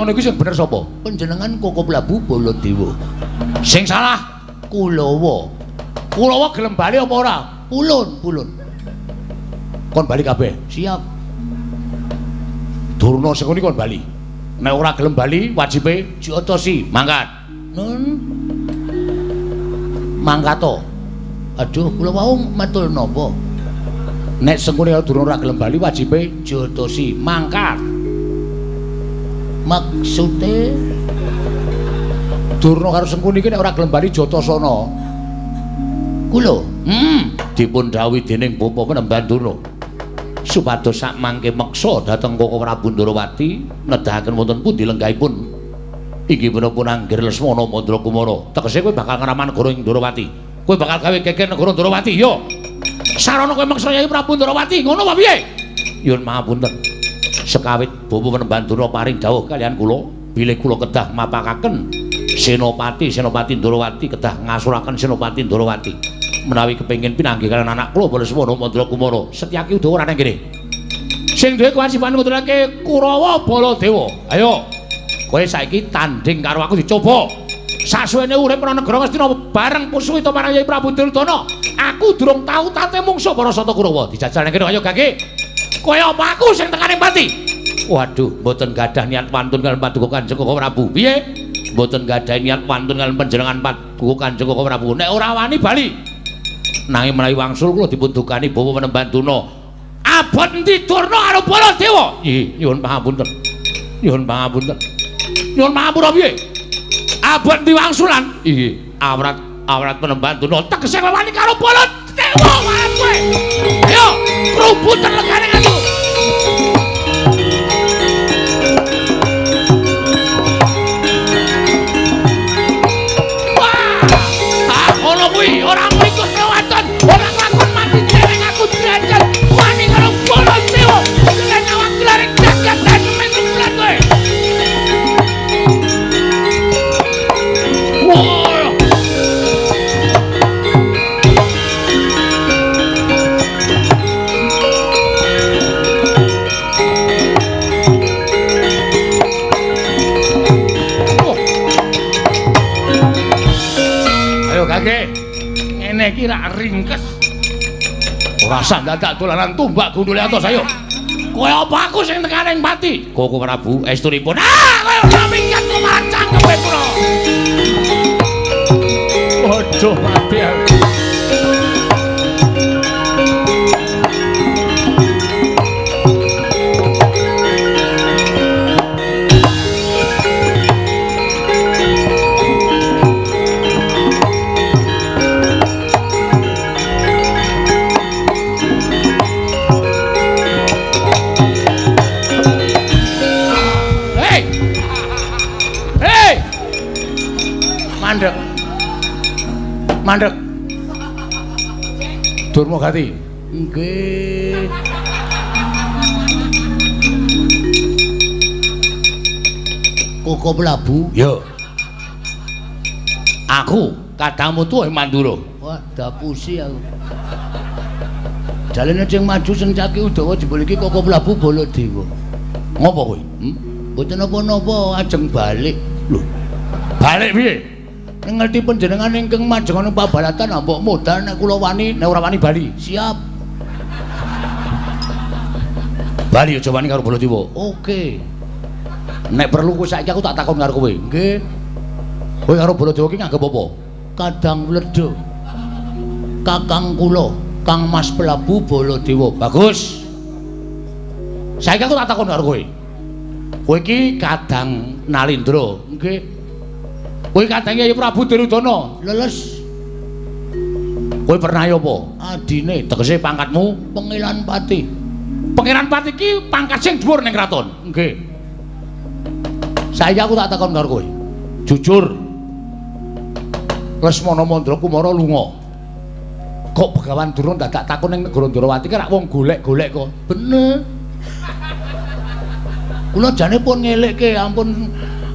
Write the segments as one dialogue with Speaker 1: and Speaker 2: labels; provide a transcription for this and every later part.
Speaker 1: Ngono iku sing bener sapa?
Speaker 2: Panjenengan Koko Prabu Baladewa.
Speaker 1: Sing salah
Speaker 2: Kulawa.
Speaker 1: Kulawa gelem bali apa ora?
Speaker 2: Pulun, pulun.
Speaker 1: Kon bali kabeh.
Speaker 2: Siap.
Speaker 1: Durna Sengkuni kon bali. Nek ora gelem bali wajibe diotosi, mangkat.
Speaker 2: Nun. Mangkato. Aduh, kula wau matul napa?
Speaker 1: Nek Sengkuni karo Durna ora gelem bali wajibe diotosi, mangkat.
Speaker 2: Maksude
Speaker 1: Durna karo Sengkuni iki nek ora gelem bali jotosana.
Speaker 2: Kula.
Speaker 1: Dipun dhawuhi dening Bapa Penemban Durna supados sak mangke meksa dhateng Koko Prabu Ndorowati nedahaken wonten pundi lenggahipun inggih menapa Anggir Lesmana Mandra Kumara. Tegese kowe bakal ngraman negara ing Ndorowati. Kowe bakal gawe geger negara Ndorowati, yo. Sarana kowe meksa Yai Prabu Ndorowati, ngono apa piye? Nyuwun pangapunten. Sekawit Bapa Penemban Durna paring dawuh kaliyan kula, bilih kula kedah mapakaken Senopati Senopati Ndorowati kedah ngasuraken Senopati Ndorowati. Menawi kepengin pinanggih kaliyan anak kula Lesmana Mandra Kumara, Setyaki uga ora nang kene. Sing duwe kewajiban nguturake Kurawa Baladewa. Ayo. Kowe saiki tanding karo aku dicoba. Sasuwene urip ana negara Ngastina bareng Puswita marang Yai Prabu Duryudana. Aku durung tau tate mungsuh para Sata Kurawa. Dijajal nang kene ayo Gage. Kowe apa aku sing tekane pati? Waduh, mboten gadah niat wantun kaliyan Paduka Kanjeng Koko Prabu. Piye? Mboten gadah niat wantun kaliyan panjenengan Paduka Kanjeng Koko Prabu. Nek ora wani bali. Nanging menawi wangsul kula dipun dukani Bawa Penemban Durna. Abot endi Durna karo Baladewa? Nggih, nyuwun pangapunten. Nyuwun pangapunten. Nyuwun pangapura piye? Abot endi wangsulan? Nggih, awrat awrat Penemban Durna tegese kowe wani karo Baladewa wae kowe. Ayo, krubutan legane aku. Wah! Ah, ngono kuwi ora mriko kewaton, ora lakon mati dereng aku derajat wani karo Baladewa. Dereng awak glaring jagat dan mengkulan kowe. Wah! Ayo Gage, ngene iki rak ringkes. Ora usah dadak dolanan tumbak gundule atos ayo. Kowe apa aku sing tekane ing pati? Koko Prabu estunipun. Ah, kowe ora minggat kok malah cangkeme pura. Waduh mati aku. Hei! Hei! Mandek. Mandek. Durma Gati.
Speaker 2: Nggih. Koko Prabu.
Speaker 1: Yo. Aku kadangmu tuwa Mandura.
Speaker 2: Wah, dapusi aku. Jalene sing maju sing caki Udawa jebul iki Koko Prabu Baladewa.
Speaker 1: Ngopo kowe?
Speaker 2: Mboten napa-napa, ajeng balik.
Speaker 1: Lho. Balik piye?
Speaker 2: Ngerti panjenengan ingkang majeng ana pabalatan mbok modal nek kula wani,
Speaker 1: nek ora wani bali.
Speaker 2: Siap.
Speaker 1: Bali aja wani karo Baladewa.
Speaker 2: Oke.
Speaker 1: Nek perlu kowe saiki aku tak takon karo kowe.
Speaker 2: Nggih.
Speaker 1: Kowe karo Baladewa iki nganggep apa?
Speaker 2: Kadang Wledha. Kakang kula, Kang Mas Prabu Baladewa.
Speaker 1: Bagus. Saiki aku tak takon karo kowe. Kowe iki kadang Nalindra.
Speaker 2: Nggih.
Speaker 1: Kowe kadang Yai Prabu Duryudana.
Speaker 2: Leles.
Speaker 1: Kowe pernah ya apa?
Speaker 2: Adine
Speaker 1: tegese pangkatmu
Speaker 2: Pangeran Pati.
Speaker 1: Pangeran Pati iki pangkat sing dhuwur ning kraton.
Speaker 2: Nggih.
Speaker 1: Saiki aku tak takon karo kowe. Jujur. Lesmana Mandra Kumara lunga. Kok Begawan Durna dadak takon ning negara Ndorowati ki rak wong golek-golek kok.
Speaker 2: Bener. Kula jane pun ngelekke ampun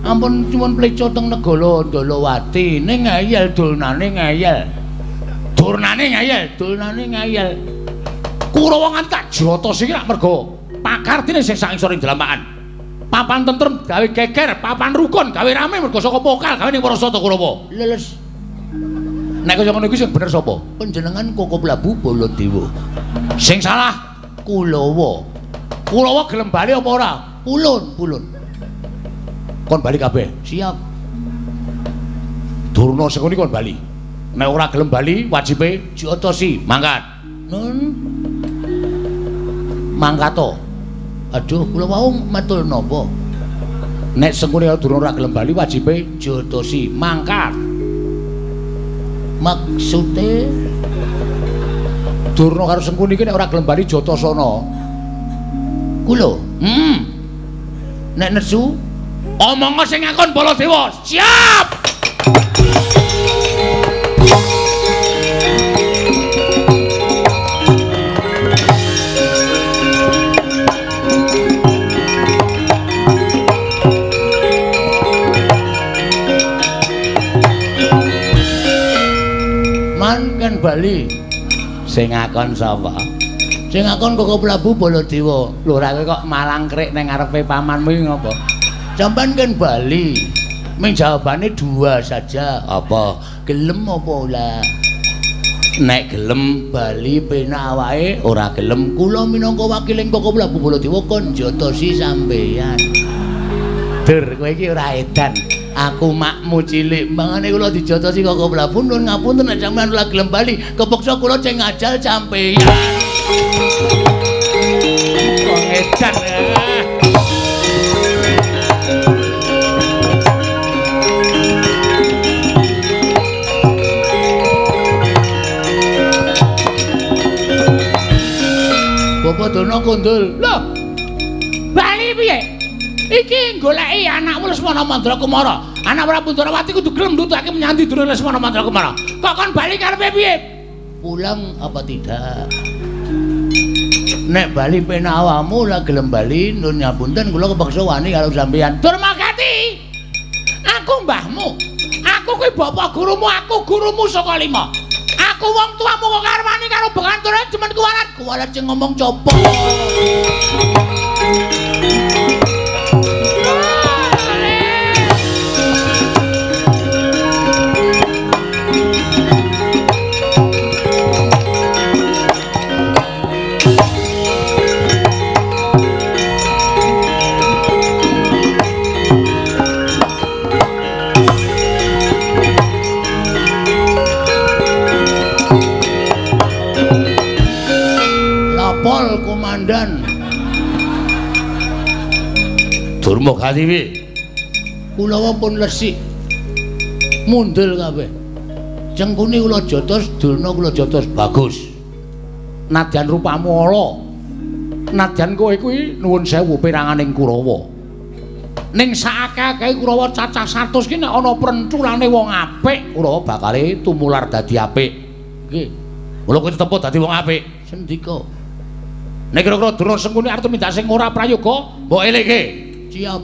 Speaker 2: ampun nyuwun pleco teng negara Ndorowati ning ngeyel dulnane ngeyel.
Speaker 1: Durnane ngeyel,
Speaker 2: dulnane ngeyel.
Speaker 1: Kurawa nganti tak jotos iki rak mergo pakartine sing saking sore dlampakan. Papan tentrem gawe geger, papan rukun gawe rame mergo saka pokal gawe ning para Sata Kurawa.
Speaker 2: Leles.
Speaker 1: Nek kaya ngono iki sing bener sapa?
Speaker 2: Panjenengan Koko Prabu Baladewa.
Speaker 1: Sing salah
Speaker 2: Kulawa.
Speaker 1: Kulawa gelem bali apa ora?
Speaker 2: Pulun, pulun.
Speaker 1: Kon bali kabeh.
Speaker 2: Siap.
Speaker 1: Durna Sengkuni kon bali. Nek ora gelem bali wajibe diotosi, mangkat.
Speaker 2: Nun.
Speaker 1: Mangkato.
Speaker 2: Aduh, kula wau matul napa?
Speaker 1: Nek Sengkuni karo Durna ora gelem bali wajibe diotosi, mangkat.
Speaker 2: Maksude
Speaker 1: Durna karo Sengkuni iki nek ora gelem bali jotosana.
Speaker 2: Kula. Nek nesu
Speaker 1: omongo sing ngakon Baladewa. Siap.
Speaker 2: Man kan bali.
Speaker 1: Sing ngakon sapa?
Speaker 2: Sing ngakon Koko Prabu Baladewa.
Speaker 1: Lho ora kowe kok malangkrik ning ngarepe pamanmu iki ngopo?
Speaker 2: Sampeyan kan bali. Ming jawabane dua saja.
Speaker 1: Apa?
Speaker 2: Gelem apa ora?
Speaker 1: Nek gelem
Speaker 2: bali penak awake,
Speaker 1: ora gelem
Speaker 2: kula minangka wakiling Koko Prabu Baladewa kon jotosi sampeyan.
Speaker 1: Dur, kowe iki ora edan.
Speaker 2: Aku makmu cilik, mangane kula dijotosi Koko Prabu nun ngapunten nek sampeyan ora gelem bali, kepeksa kula ceng ngajal sampeyan.
Speaker 1: Wong edan.
Speaker 2: Bapak Durna kondul.
Speaker 1: Lho. Bali piye? Iki goleki anakmu Lesmana Mandrakumara. Anak Prabu Ndrawati kudu gelem nutake menyang Durna Lesmana Mandrakumara. Kok kon bali karepe piye?
Speaker 2: Pulang apa tidak? Nek bali penak awakmu ora gelem bali, nun ngapunten kula kepeksa wani karo sampeyan.
Speaker 1: Durmagati. Aku mbahmu. Aku kuwi bapak gurumu, aku gurumu saka lima. Aku wong tuamu kok karep wani karo benganture jemen kuwalat.
Speaker 2: Kuwalat sing ngomong copo. Lapol komandan.
Speaker 1: Durmagati piye?
Speaker 2: Kulawa pun resik. Mundul kabeh. Cengkuni kula jotos, Durna kula jotos.
Speaker 1: Bagus. Nadyan rupamu ala. Nadyan kowe kuwi nuwun sewu peranganing Kurawa. Ning saakeh-akehe Kurawa cacah 100 ki nek ana prenculane wong apik, Kurawa bakale tumular dadi apik.
Speaker 2: Nggih.
Speaker 1: Mula kowe tetempo dadi wong apik.
Speaker 2: Sendika.
Speaker 1: Nek kira-kira Durna Sengkuni arep tumindak sing ora prayoga, mbok eleke.
Speaker 2: Siap.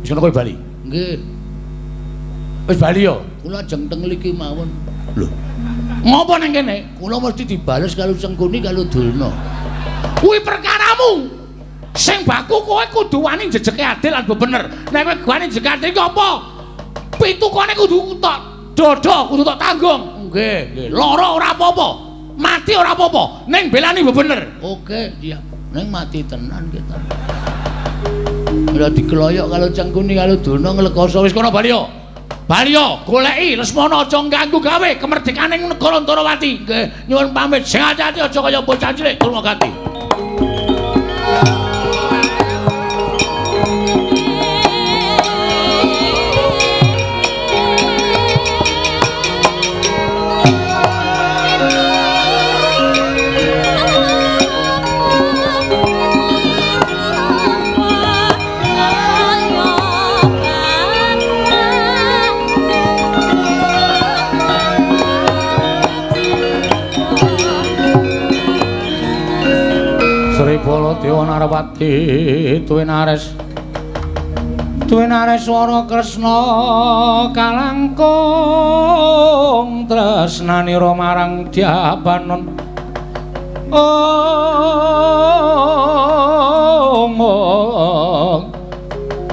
Speaker 1: Wis ngono kowe bali.
Speaker 2: Nggih.
Speaker 1: Wis bali ya?
Speaker 2: Kula ajeng teng mriki mawon.
Speaker 1: Lho. Ngopo nang kene?
Speaker 2: Kula mesti dibales karo Sengkuni karo Durna.
Speaker 1: Kuwi perkaramu. Sing baku kowe kudu wani jejeke adil lan bener. Nek kowe wani jejeke adil iki apa? Pitukane kudu tok dada, kudu tok tanggung.
Speaker 2: Nggih, nggih.
Speaker 1: Lara ora apa-apa. Mati ora apa-apa, ning belani bener.
Speaker 2: Oke, siap. Ning mati tenan kita. Ora dikeloyok karo Cengkuni karo Durna nglekoso.
Speaker 1: Wis kono bali yo. Bali yo, goleki Lesmana aja ganggu gawe kemerdekaning negara Ndrawati.
Speaker 2: Nggih, nyuwun pamit.
Speaker 1: Sing ati-ati aja kaya bocah cilik Durmagati. Baladewa Narpati tuwinares tuwinares swara Kresna kalangkung tresnanira marang Dyabanon. Ong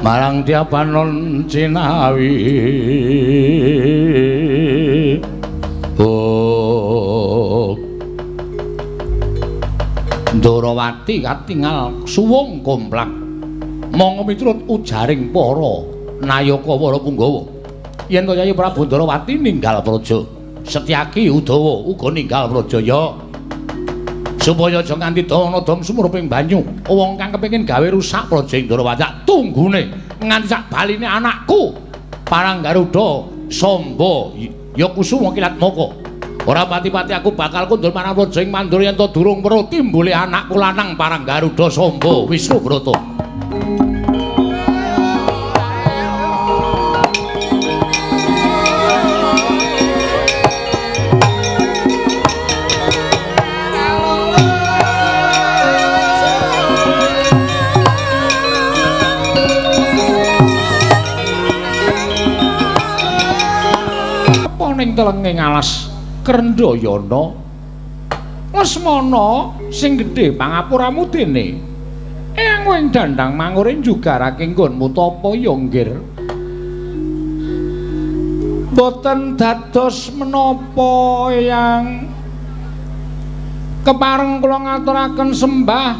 Speaker 1: Marang tiapanon cinawi. Oh. Ndorowati katingal suwung komplak. Monggo miturut ujaring para nayaka para punggawa. Yen to Yayi Prabu Ndorowati ninggal praja, Setyaki Udawa uga ninggal praja ya. Supaya aja nganti dana dom sumruping banyu. Wong kang kepengin gawe rusak praja Ndorowati tak tunggune nganti sak baline anakku Parang Garuda Samba ya Kusuma Kilatmaka. Ora pati-pati aku bakal kundur marang praja ing Mandura yen to durung weruh timbule anakku lanang Parang Garuda Samba Wisnu Brata. Ning telenging alas Krendhayana Lesmana sing gedhe pangapuramu dene eyang ing dandang mangure njugarake nggonmu tapa ya nggir mboten dados menapa eyang kepareng kula ngaturaken sembah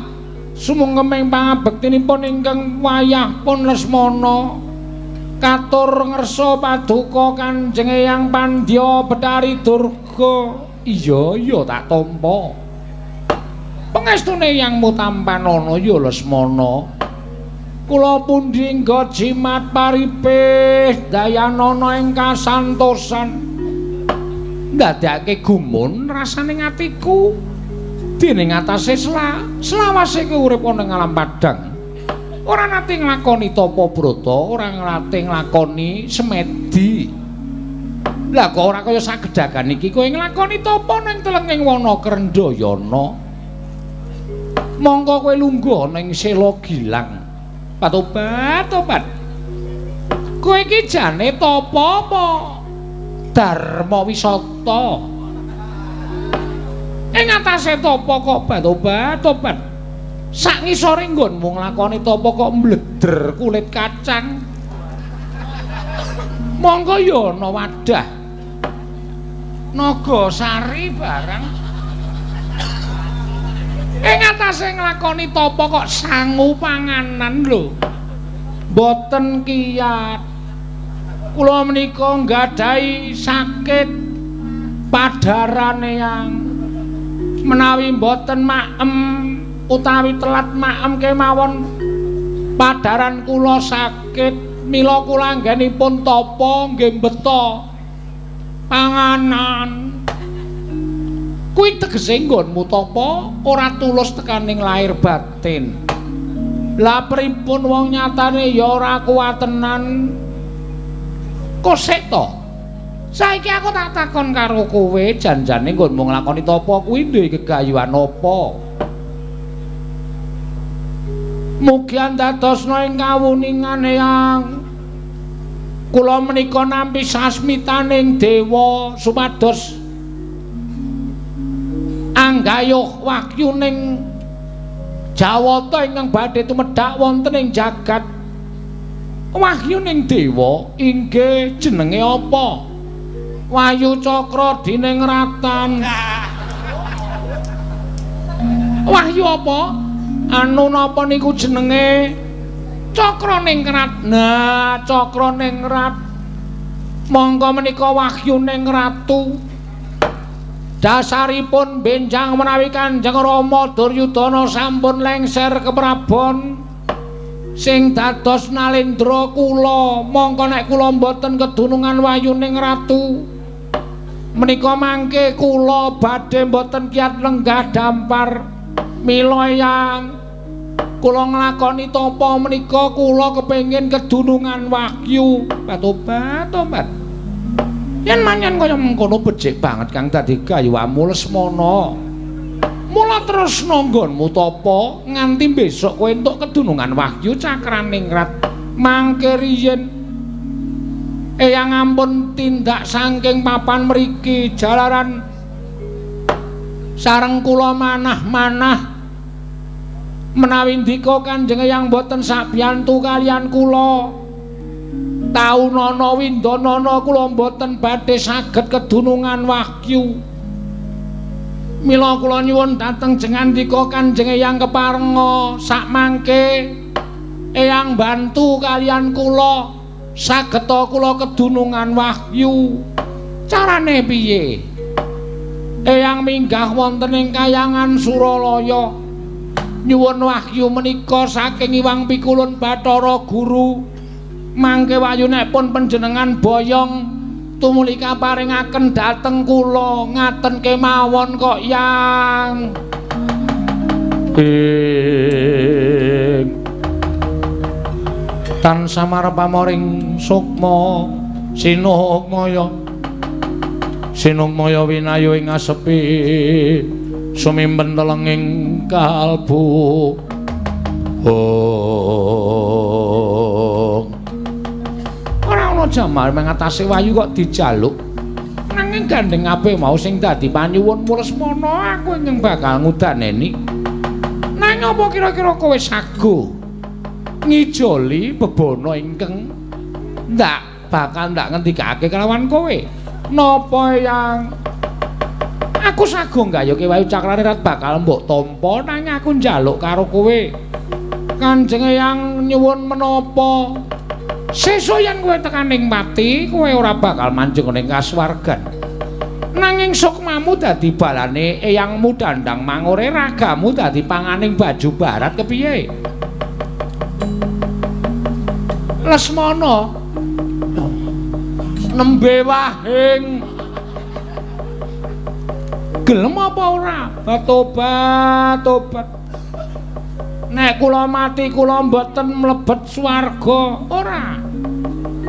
Speaker 1: sumungkeming pangabektinipun ingkang wayah pun Lesmana katur ngersa paduka Kanjeng Eyang Pandya Bethari Durga. Iya iya tak tampa pengestune Eyangmu tampanana ya Lesmana. Kula pundi nggo jimat paripih dayanana ing kasantosan ndadekake gumun rasane atiku dening atase selawase kowe urip ana ing alam padhang. Ora nate nglakoni tapa brata, ora nate nglakoni semedi. Lah kok ora kaya sagedhagan iki kowe nglakoni tapa ning telenging wana Krendhayana. Mongko kowe lungguh ning sela gilang. Patobat, tobat. Kowe iki jane tapa apa dharma wisata? Ing atase tapa kok patobat, tobat. Sak ngisore nggonmu nglakoni tapa kok mbleder kulit kacang. Monggo ya ana wadah Nagasari barang. Ing atase nglakoni tapa kok sangu panganan lho. Mboten kiyat. Kula menika nggadahi sakit padarane yang menawi mboten maem utawi telat maem kemawon padaran kula sakit, mila kula anggenipun tapa nggih mbeta panganan. Kuwi tegese nggonmu tapa ora tulus tekaning lahir batin. Lah pripun wong nyatane ya ora kuwatenan. Kosek to? Saiki aku tak takon karo kowe, janjane nggonmu nglakoni tapa kuwi duwe gegayuhan apa? Mugi andadosna ing kawuningan Eyang. Kula menika nampi sasmitaning dewa supados anggayuh wahyuning Jawata ingkang badhe tumedhak wonten ing jagat. Wahyuning dewa inggih jenenge apa? Wahyu Cakra Diningratan. Wahyu apa? Anu napa niku jenenge Cakraningrat. Nah, Cakraningrat. Monggo menika wahyuning ratu. Dasaripun benjang menawi Kanjeng Rama Duryudana sampun lengser keprabon sing dados nalendra kula. Mongko nek kula mboten kedunungan wahyuning ratu menika mangke kula badhe mboten kiat lenggah dampar. Mila Eyang kula nglakoni tapa menika kula kepengin kedunungan wahyu. Patobat, tobat. Yen manyen kaya mengkono becik banget kang dadi gayuhamu Lesmana. Mula tresna nggonmu tapa nganti besok kowe entuk kedunungan wahyu Cakraningrat. Mangke riyin Eyang ampun tindak saking papan mriki jalaran sareng kula manah-manah
Speaker 2: Menawi ndika Kanjeng Eyang boten sabiyantu kalian kula. Taunana windanana kula mboten badhe saged kedunungan wahyu. Mila kula nyuwun dhateng jengandika Kanjeng Eyang keparenga sakmangke Eyang bantu kalian kula sageta kula kedunungan wahyu. Carane piye? Eyang minggah wonten ing kayangan Suralaya. Nyuwun wahyu menika saking Iwang Pikulun Bathara Guru. Mangke wayunipun panjenengan boyong tumuli kaparingaken dhateng kula ngaten kemawon kok Yang.
Speaker 1: Tansah marep pamoring sukma sinukmaya sinukmaya winayu ing asepi sumimpen telenging kalbu.
Speaker 2: Ora ana jamal mengatasi wahyu kok dijaluk. Nanging gandeng kabeh mau sing dadi panyuwun Lesmana aku ingkang bakal ngudaneni. Nanging apa kira-kira kowe sago ngijoli bebana ingkang ndak bakal ndak ngendikake kelawan kowe? Napa Yang? Aku sago nggayuke wahyu cakrane rat bakal mbok tampa nanging aku njaluk karo kowe. Kanjeng Eyang nyuwun menapa? Sesuk yen kowe tekaning pati, kowe ora bakal manjing ning kasuwargan. Nanging sukmamu dadi balane eyangmu dandang mangure, ragamu dadi panganing baju barat kepiye? Lesmana nembe wahing gelem apa ora? Tobat, tobat. Nek kula mati kula mboten mlebet swarga, ora.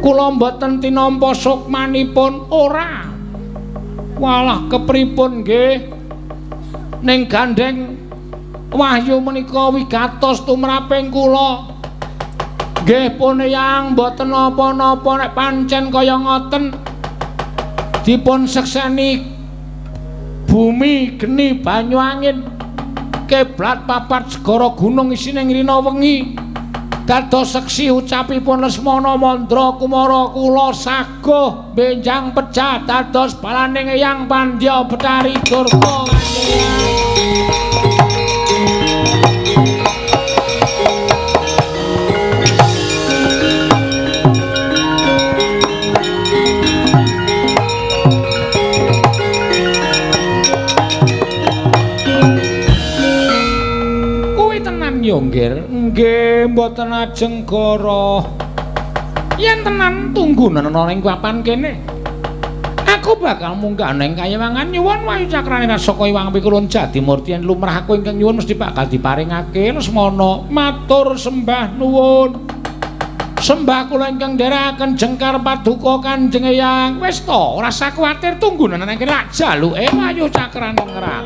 Speaker 2: Kula mboten tinampa sukmanipun, ora. Walah kepripun nggih? Ning gandeng wahyu menika wigatos tumraping kula. Nggih pun Eyang mboten napa-napa nek pancen kaya ngoten. Dipun sekseni bumi geni banyu angin keblat papat segara gunung isine ngrina wengi dados seksi ucapipun Lesmana Mandra Kumara kula saguh benjang pecah dados balaning Eyang Pandya Bethari Durga. Nggih, nggih mboten ajeng goro. Yen tenan tunggunan ana ing papan kene. Aku bakal munggah ning kayewangan nyuwun wahyu cakrane saka Iwang Pikulun Jadimurti yen lumrah aku ingkang nyuwun mesti bakal diparingake Lesmana. Matur sembah nuwun. Sembah kula ingkang nderekaken jengkar paduka Kanjeng Eyang. Wis to, ora usah kuwatir tunggunan nang kene lak jaluke wahyu cakrane ngerak.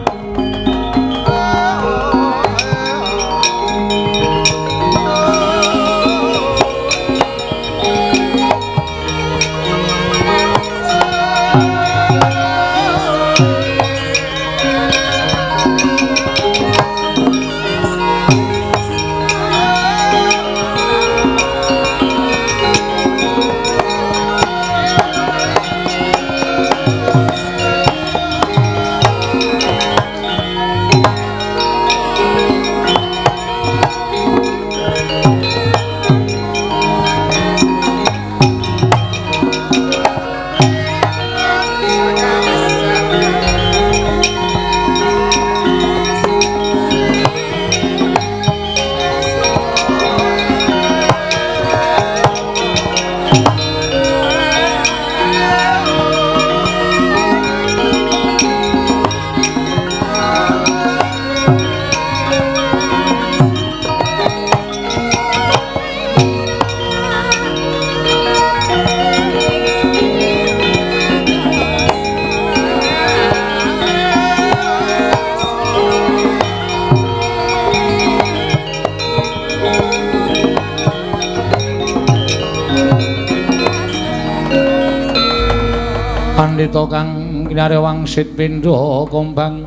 Speaker 1: Pandhita kang kinarya wangsit pindha kembang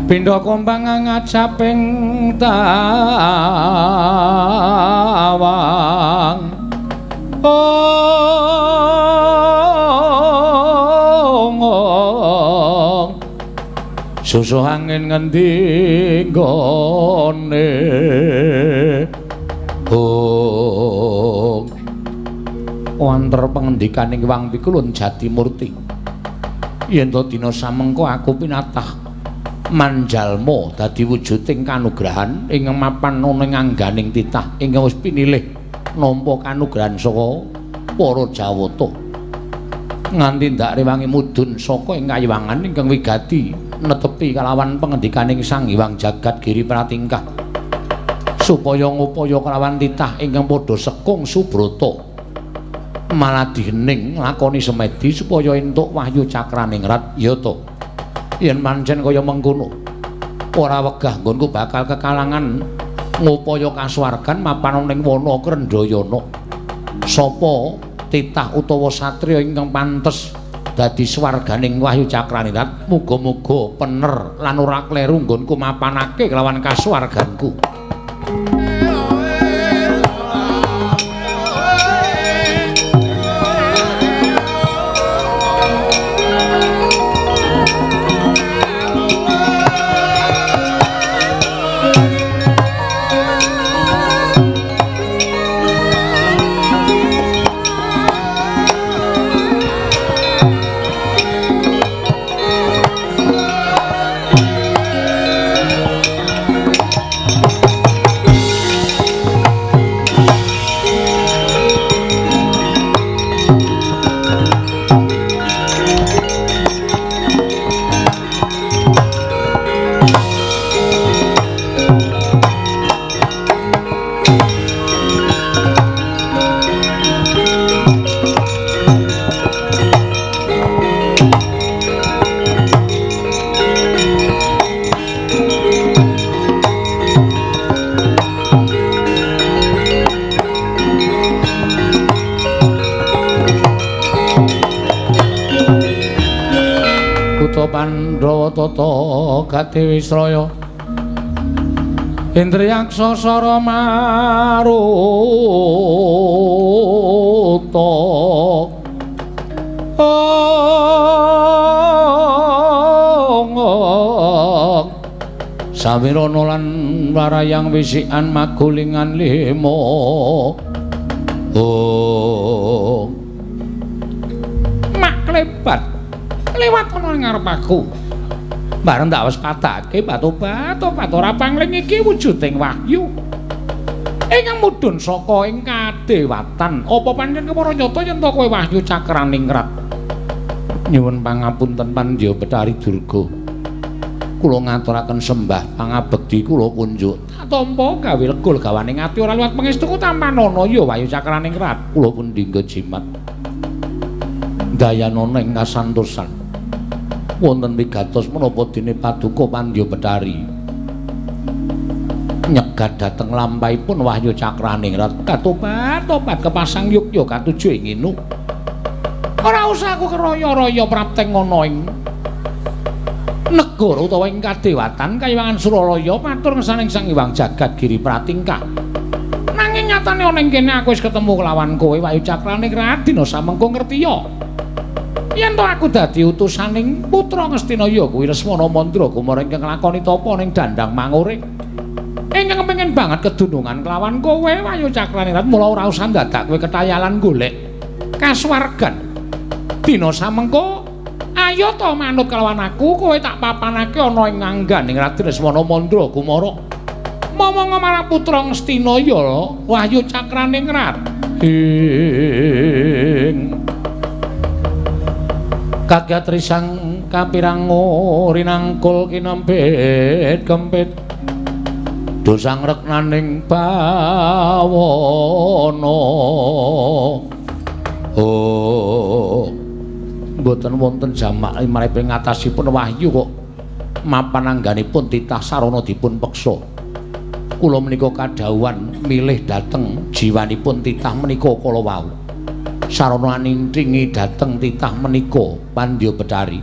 Speaker 2: Pindha kombang ngajaping tawang. Ong susu angin ngendi nggone. Ong wanter pengendikaning Wang Pikulun Jatimurti, yen to dina samengko aku pinatah manjalma dadi wujuding kanugrahan ing mapan ana ing angganing titah ingkang wis pinilih nampa kanugrahan saka para Jawata nganti ndak rewangi mudhun saka ing kayiwangan ingkang wigati netepi kalawan pengendikaning Sang Hyang Jagat Giri Pratingkah supaya ngupaya kalawan titah ingkang padha sekung subrata maladhi hening nglakoni semedi supaya entuk wahyu cakraningrat. Ya to, yen pancen kaya mengkono ora wegah nggonku bakal kekalangan ngupaya kasuwargan mapan ning wana Krendhayana. Sapa titah utawa satriya ingkang pantes dadi swarganing wahyu cakraningrat, muga-muga pener lan ora kleru nggonku mapanake kelawan kasuwarganku. Pandhawa tata gati wisraya Indriyaksa sara maruta. Ong sawirana lan warayang wisikan magulingan lima. Ong maklebat lewat ana ing ngarep aku. Bareng tak wis padake batu-batu ora pangling iki wujuding wahyu ingkang mudhun saka ing kadewatan. Apa pancen kepara nyata yen to kowe wahyu cakraningrat? Nyuwun pangapunten Pandya Betari Durga, kula ngaturaken sembah pangabekti kula kunjuk. Tak tampa gawe lega legawaning ati ora liwat pangestuku tampanana ya wahyu cakraningrat. Kula pun dinggo jimat dayanana ing kasantosan wonten wigatos menapa dene paduka Pandya Betari nyegat dhateng lampahipun wahyu cakraningrat. Katobat-tobat kepasang yukya katuju ing nginu. Ora usah aku keraya-raya prapteng ana ing negara utawa ing kadewatan kayiwangan Suralaya matur ngersaning Sang Hyang Jagat Giri Pratingkah. Nanging nyatane ana ing kene aku wis ketemu kelawan kowe wahyu cakraningrat dina samengko ngertiya yen to aku dadi utusaning putra Ngastina ya kuwi Lesmana Mandra Kumara ingkang nglakoni tapa ning Dandang Mangure ingkang kepengin banget kedunungan kelawan kowe wahyu cakraningrat. Mula ora usah dadak kowe ketayalan golek kasuwargan. Dina samengko ayo to manut kelawan aku, kowe tak papanake ana ing angganing Raden Lesmana Mandra Kumara. Momong marang putra Ngastina ya wahyu cakraningrat. Ing kagyat risang kapirango rinangkul kinempit kempit dosang reknaning bawana. Oh, mboten wonten jamak limrahipun ngatasipun wahyu kok mapan angganipun titah sarana dipun peksa. Kula menika kadhawuhan milih dhateng jiwanipun titah menika kala wau. Sarana anintingi dhateng titah menika Pandya Betari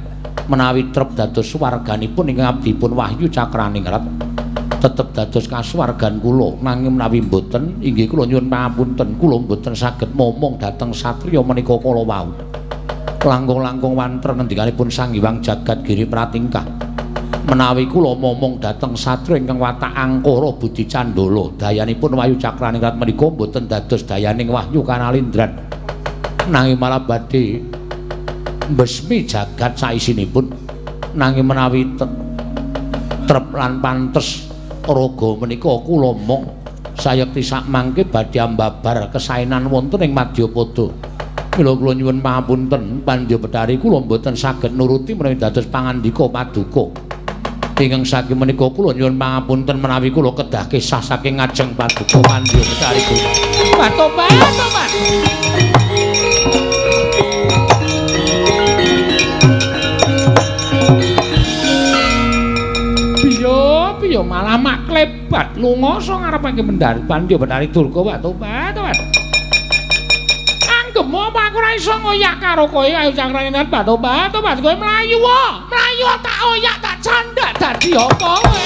Speaker 1: Menawi trep dados warganipun ingkang abdipun Wahyu Cakraningrat tetep dados kasuwargan kula, nanging menawi mboten inggih kula nyuwun pangapunten, kula mboten saged momong dhateng satriya menika kala wau. Langkung-langkung wantra ngendikanipun Sang Hyang Jagat Giri Pratingkah, menawi kula momong dhateng satriya ingkang watak angkara budi candala, dayanipun Wahyu Cakraningrat menika mboten dados dayaning Wahyu Kanalindran, nanging malah badhe mbesmi jagat saisinipun. Nanging menawi trep lan pantes raga menika kula mong sayekti sakmangke badhe ambabar kesaenan wonten ing Madyapada. Mila kula nyuwun pangapunten Pandya Betari, kula mboten saged nuruti menawi dados pangandika paduka. Ingkang saking menika kula nyuwun pangapunten menawi kula kedah kesah saking ngajeng paduka Pandya Betari.
Speaker 2: Tobat, tobat. Piye malah maklebat lunga saka ngarepake Mendari Pandya Betari Durga. Wah, tobat, tobat. Anggem apa aku ora iso ngoyak karo kowe Ayu Cakraningrat? Tobat, tobat, kowe mlayu wae. Mlayu tak oyak tak candak dadi apa kowe?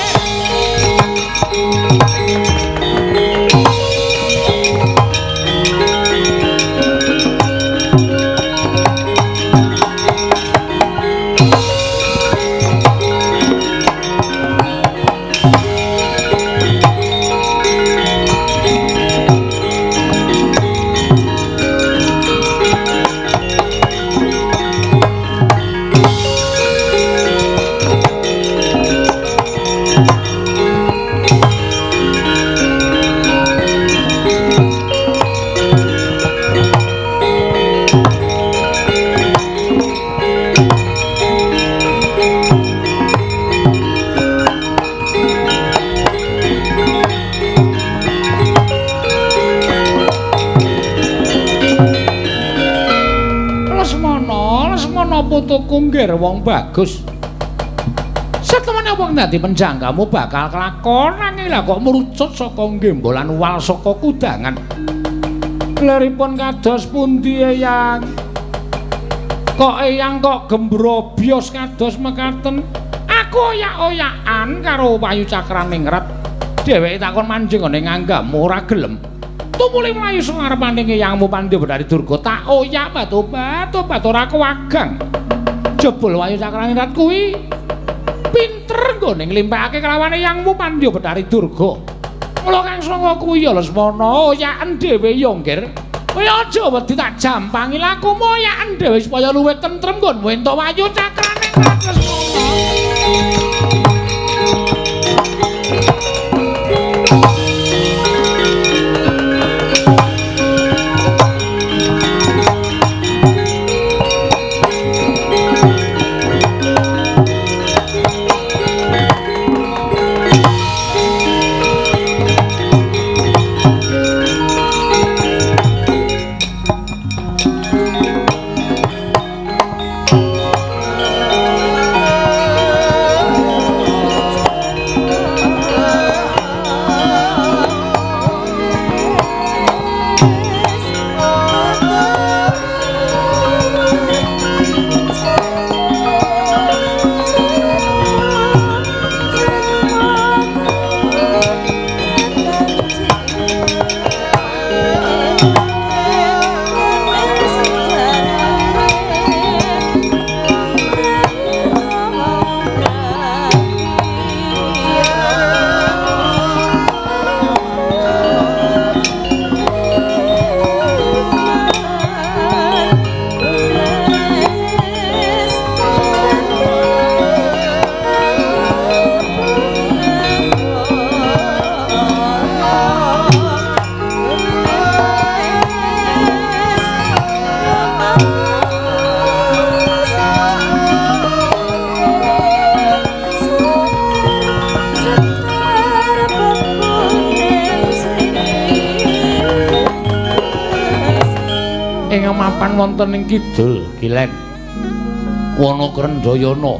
Speaker 2: Putuku nggir wong bagus. Setemene wong dadi penjangkamu bakal kelakon, nanging lha kok mrucut saka gembolan wal saka kudangan. Leripun kados pundi Eyang? Kok Eyang kok gembrobyos kados mekaten? Aku oyak-oyakan karo Wahyu Cakraningrat. Dheweke takon manjing ngene nganggamu ora gelem. Tumuli mlayu saka ngarepane Eyangmu Pandya Betari Durga tak oyak batu-batu batu ora kewagang. Jebul Wahyu Cakraningrat kuwi pinter nggone nglimpakake kelawan Eyangmu Pandya Betari Durga. Mula kang sanga kuwi ya Lesmana oyaken dhewe ya nggir. Kowe aja wedi tak jampangi lakumu, oyaken dhewe supaya luwih tentrem nggonmu entuk Wahyu Cakraningrat Lesmana. Mapan wonten ing kidul Gilen Wana Krendayana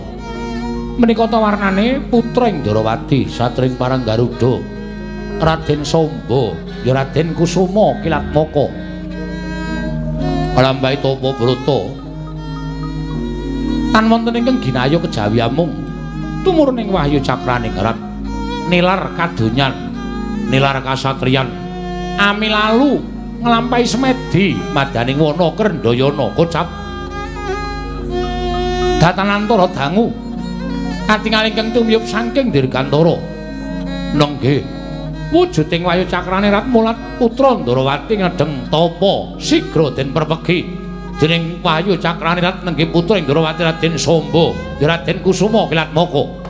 Speaker 2: menika ta warnane putra Indrawati satring parang Garuda Raden Samba ya Raden Kusuma Kilatmaka lambahi tapa brata
Speaker 1: Tan wonten ingkang ginayo kejawi amung tumurun ing wahyu cakraningrat nilar kadonyan, nilar kasatriyan, amilalu nglampahi semedi madaning wana Krendhayana kocap datanantara dangu katingal ingkang tumiyup saking dirgantara. Nenggih wujuding wahyu cakraningrat mulat putra Ndrawati ngedeng tapa sigra den perpegi dening wahyu cakraningrat nenggih putra Ndrawati Raden Samba Raden Kusuma Kilatmaka.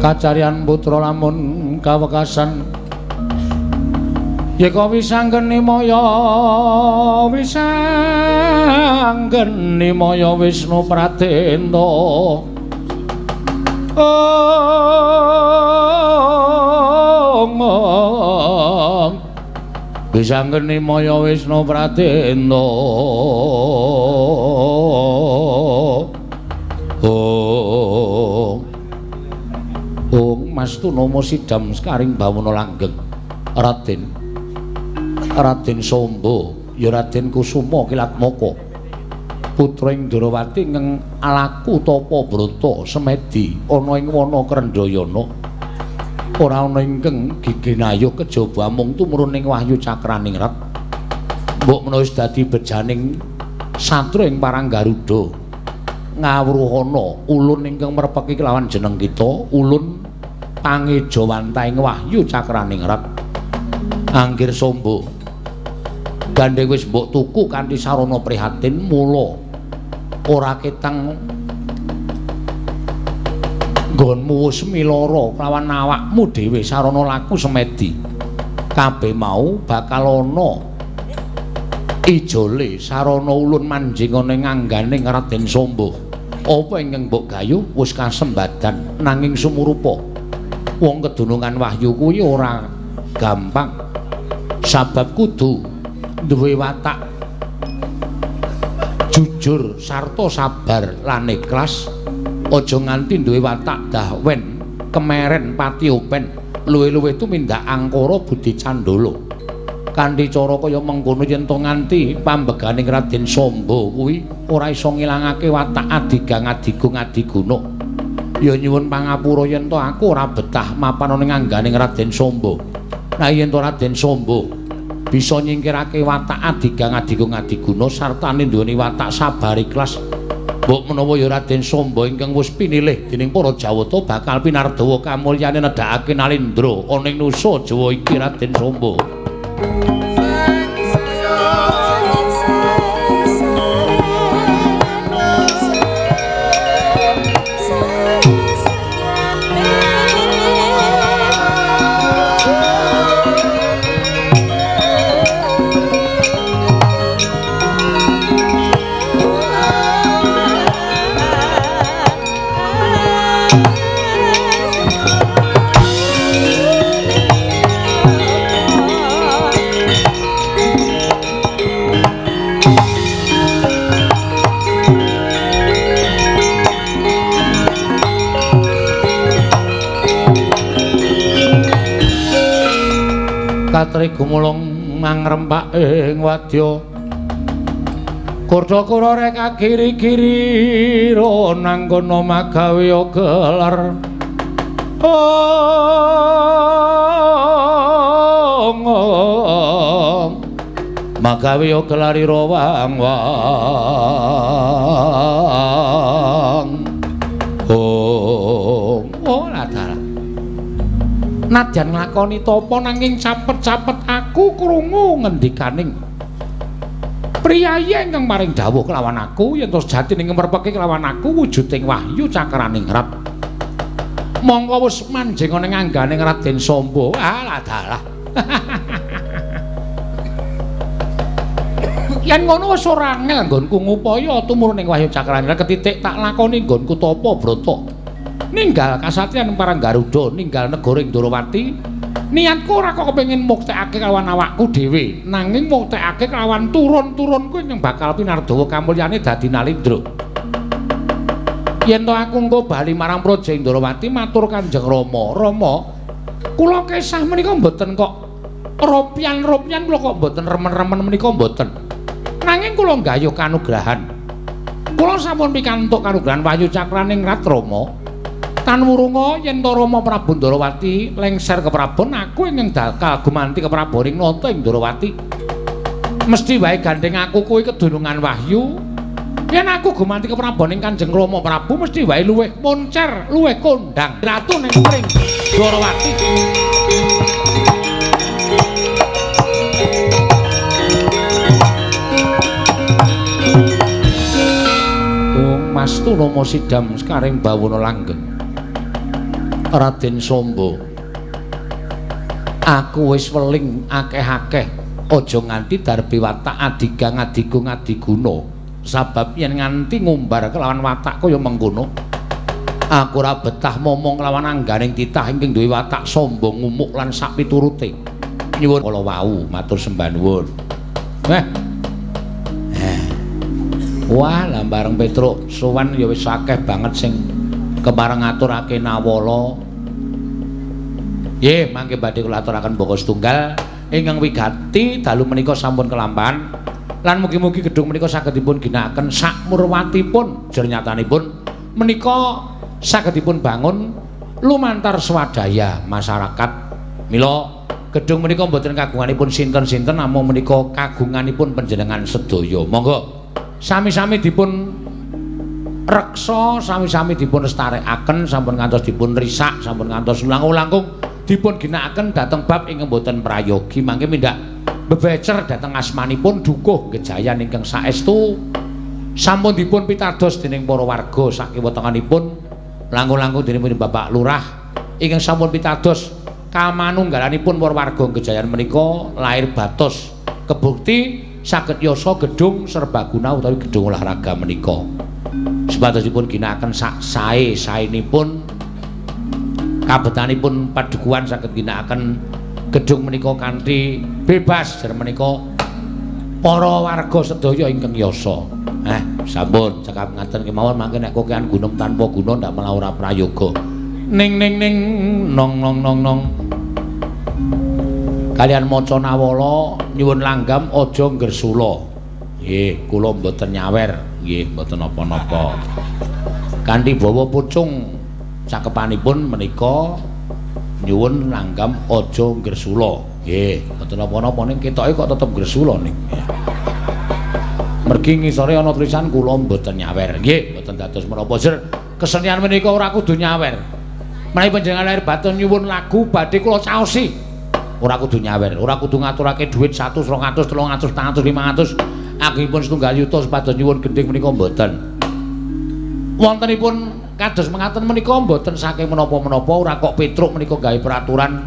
Speaker 1: Kacarian putra lamun kawekasan yeka wisanggeni maya wisanggeni maya Wisnu Pradenta. Ong wisanggeni maya Wisnu Pradenta. Ong Mas Tunomo sidam sekaring bawana langgeng Raden Raden Samba ya Raden Kusuma Kilatmaka putra ing Ndrawati ingkang alaku tapa brata semedi ana ing wana Krendhayana ora ana ingkang giginayuh kejaba amung tumurun ing wahyu cakraningrat. Mbok menawa wis dadi bejaning satria ing Parang Garuda ngawruhana ulun ingkang merpeki kelawan jeneng kita ulun pangejawantahing wahyu cakraningrat. Anggir Samba gandeng wis mbok tuku kanthi sarana prihatin mula ora ketang nggonmu wis milara kelawan awakmu dhewe sarana laku semedi kabeh mau bakal ana ijole sarana ulun manjing ana ing angganing Raden Samba. Apa ingkang mbok gayuh wis kasembadan nanging sumurupa wong kedunungan wahyu kuwi ora gampang sabab kudu duwe watak jujur sarta sabar lan ikhlas, aja nganti duwe watak dahwen kemeren pati open luwih-luwih tumindak angkara budi candala. Kanthi cara kaya mengkono yen to nganti pambeganing Raden Samba kuwi ora iso ngilangake watak adigang adigung adiguna. Ya nyuwun pangapura yen to aku ora betah mapan ana ing angganing Raden Samba. Nah yen to Raden Samba bisa nyingkirake watak adigang adigung adiguna sartane nduweni watak sabar ikhlas, mbok menawa ya Raden Samba ingkang wis pinilih dening para Jawata bakal pinardawa kamulyane nedhakake nalindra ana ing nusa Jawa iki Raden Samba. Katri gumulung mangrempak ing wadya Kurdha-kura rek kiri-kiri nangkono magawe gelar. Ong magawe gelar ira wang wang. Ong ora dalah. Nadyan nglakoni tapa nanging capet-capet aku krungu ngendikaning
Speaker 2: Priyayi ingkang paring dawuh kelawan aku yen to sejatine ngerpeke kelawan aku wujuding wahyu cakraning rat. Mongko wis manjing ana ing anggane Raden Samba. Alah dalah. Yen ngono wis ora angel nggonku ngupaya tumurun ing wahyu cakraning rat ketitik tak lakoni nggonku tapa brata. Ninggal kasatriyan parang Garuda, ninggal negara ing Ndorowati. Niatku ora kok kepengin muktekake kelawan awakku dhewe, nanging muktekake kelawan turun-turunku ingkang bakal pinardawa kamulyane dadi Nalindra. Yen to aku engko bali marang Praja Ndorowati matur Kanjeng Rama, Rama, kula kesah menika mboten kok ropian-ropian kula kok mboten remen-remen menika mboten. Nanging kula nggayuh kanugrahan. Kula sampun pikantuk kanugrahan wahyu cakraning Rat Rama. Tan wurunga yen to Rama Prabu Ndorowati lengser ke Prabon, aku ingkang bakal gumanti ke Prabon ing nata ing Ndorowati. Mesti wae gandeng aku kuwi kedunungan wahyu. Yen aku gumanti ke Prabon ing Kanjeng Rama Prabu mesti wae luwih moncer, luwih kondang ratu ning pring Ndorowati. Ung Mastu Rama sidam sekaring bawana langgeng. Raden Samba, aku wis weling akeh-akeh aja nganti darbe watak adigang adigung adiguna, sabab yen nganti ngumbar kelawan watak kaya mengkono aku ora betah momong kelawan angganing titah ingkang duwe watak sombong ngumuk lan sak piturute. Nyuwun kala wau matur sembah nuwun. Wah, lah bareng Petruk sowan ya wis akeh banget sing kepareng ngaturake nawala. Nggih, mangke badhe kula aturaken baka setunggal ingkang wigati dalu menika sampun kelampahan lan mugi-mugi gedung menika saged dipun ginakaken sakmurwatipun jernyatanipun menika saged dipun bangun lumantar swadaya masyarakat. Mila gedung menika mboten kagunganipun sinten-sinten namung menika kagunganipun panjenengan sedaya. Monggo sami-sami dipun reksa, sami-sami dipun lestarekaken, sampun ngantos dipun risak, sampun ngantos langkung-langkung dipun ginakaken dhateng bab ingkang boten prayogi. Mangke mindhak bebecer dhateng asmanipun Dukuh Gejayan ingkang saestu sampun dipun pitados dening para warga sakiwa tengenipun, langkung-langkung dening Bapak Lurah ingkang sampun pitados kamanunggalanipun para warga Gejayan menika lahir batos kebukti saged yasa gedung serbaguna utawi gedung olahraga menika. Supadosipun ginakaken sak sae-saenipun kabetanipun padukuhan saged ginakaken gedung menika kanthi bebas jer menika para warga sedaya ingkang yasa. Sampun cekap ngaten kemawon mangke nek kokean gunung tanpa guna ndak malah ora prayoga. Ning ning ning nong nong nong nong. Kalian maca nawala nyuwun langgam aja nggersula. Nggih, kula mboten nyawer. Nggih, mboten napa-napa. Kanthi bawa pucung cakepanipun menika nyuwun langgam aja nggersula. Nggih, mboten napa-napa ning ketoke kok tetep nggersula ning. Mergi ngisore ana tulisan kula mboten nyawer. Nggih, mboten dados menapa jer. Kesenian menika ora kudu nyawer. Menawi panjenengan lahir batin nyuwun lagu badhe kula caosi. Ora kudu nyawer, ora kudu ngaturake dhuwit 100, 200, 300, 400, 500. Agengipun setunggal yuta supados nyuwun gendhing menika mboten. Wontenipun kados mengaten menika mboten saking menapa-menapa, ora kok Petruk menika gawe peraturan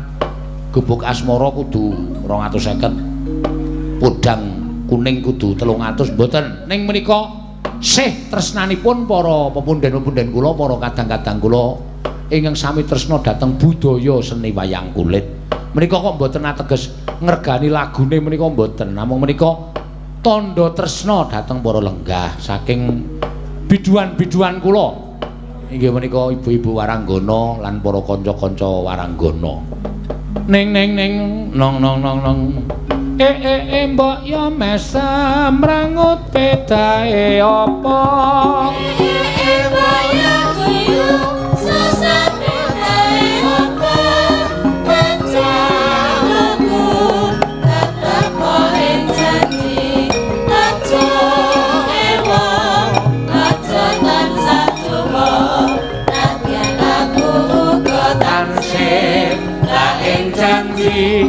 Speaker 2: gubuk asmara kudu 250, podang kuning kudu 300, mboten. Ning menika sih tresnanipun para pepunden-pepunden kula, para kadang-kadang kula ingkang sami tresna dhateng budaya seni wayang kulit. Menika kok mboten ateges ngregani lagune menika mboten, namung menika tandha tresna dhateng para lenggah saking biduan-biduan kula inggih menika ibu-ibu waranggana lan para kanca-kanca waranggana. Ning ning ning nong nong nong nong. Mbok yo mesem rangut pedae apa?
Speaker 3: Mbok yo guyu susah pedae apa? Panjalukku tetep ing janji aja ewa aja tansah tuwa nadyan aku uga tansih ing janji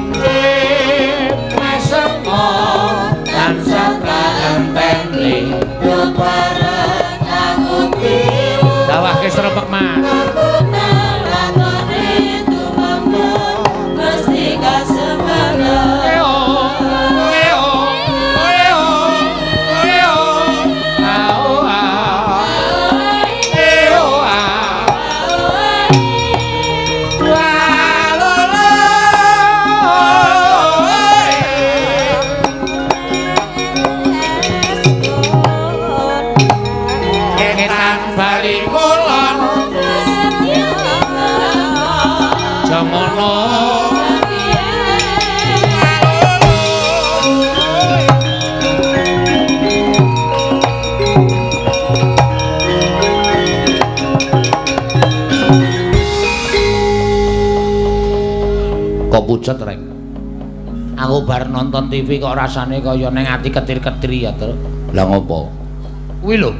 Speaker 3: mesemo tansah.
Speaker 1: Lakone
Speaker 3: Do bareng aku diwu.
Speaker 2: Dawahke srepek Mas.
Speaker 3: Kagunan lakone tumembung mesti kasembatan.
Speaker 2: Eo eo eo eo ao a eo a wa lo lo. Ngetan bali kulon jangono.
Speaker 1: Kok pucet reng?
Speaker 2: Aku bar nonton TV kok rasane kaya ning ati ketir-ketir ya, Tru.
Speaker 1: Lah ngopo?
Speaker 2: Kuwi lho.